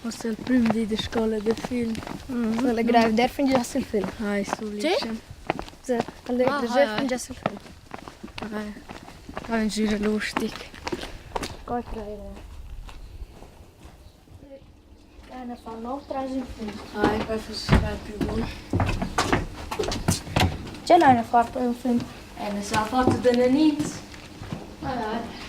Forse il prüm di da scoula da film. Quella grev der fin già sul film. Ai, sulischem. Allora, der fin già sul film. Ai, è gira lustig. Coi credo. Eine fa noch tras il film. Ai, quai fuss stat più bun. C'è l'hai fatto un film? Ne s'ha fatto da nanins. Ai, ai.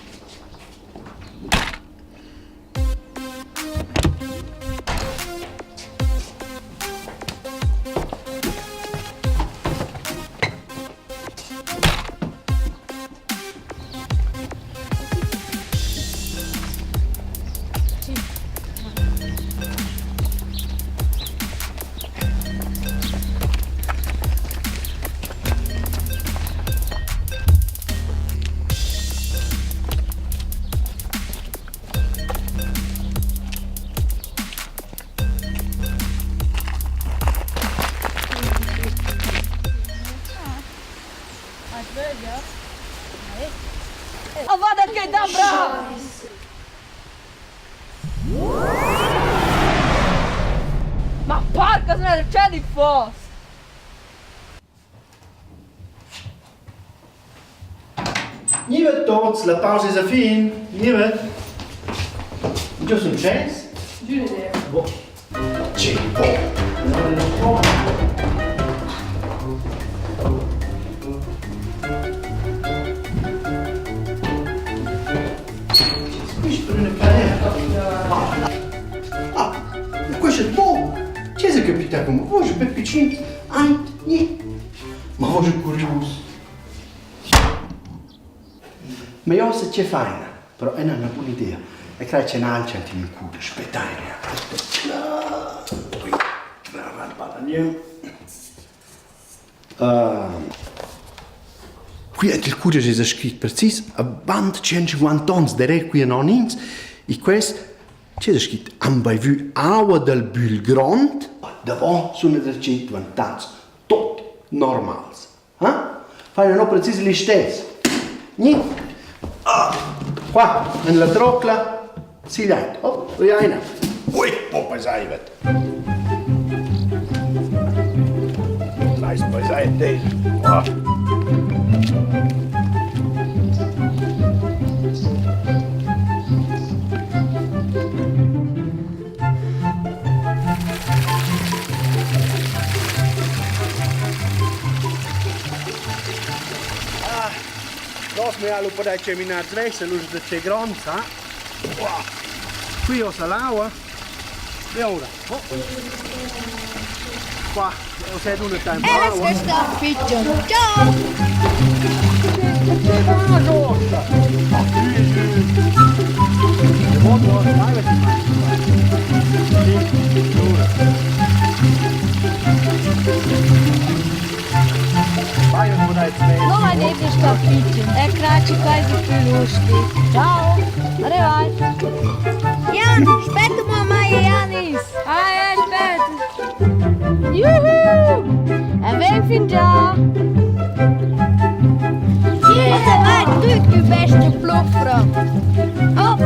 Avada Kedavra! Ma porca sono c'è di fos! Gnivet tots, la pausa es a fin. Gnivet. Giò sun tschess? Boh. Che boh. Non lo so. Quist per üna carriera. Ah, ma questo è buon. Che es capità con voi per piccin? Aint, gni. Ma voi è curius. Ma io se ce faina, però è una buona idea. E crei c'è un'altra in il culo, aspettai. Qui et il cudesch es scrit precis avant 150 ons darè qui anonins e quest Che es scrit han baivü aua dal bügl grond, davò sun els dvantats tuot normals. Ha? Faina no precis listess. Gni. Ah, qua, in la trocla, sigliaint. Oh, riaina. Ui, po pesaivet. Nice beiseite. Ah. Dos mi allo podai ceminar svessa, luce da c'è gronza. Qui ho l'aua. E ora? Oh. Qua, ho sed una tempo. E la questa piccione. Ciao! Non mai detto sta piccione. E craci quasi più lustig. Ciao! Arrivai! Jan, aspetta mamma Janis! Ah, aspetta! Juhu! E ven fin già! Yeah! Vai, tu, tu beste plofra! Oh!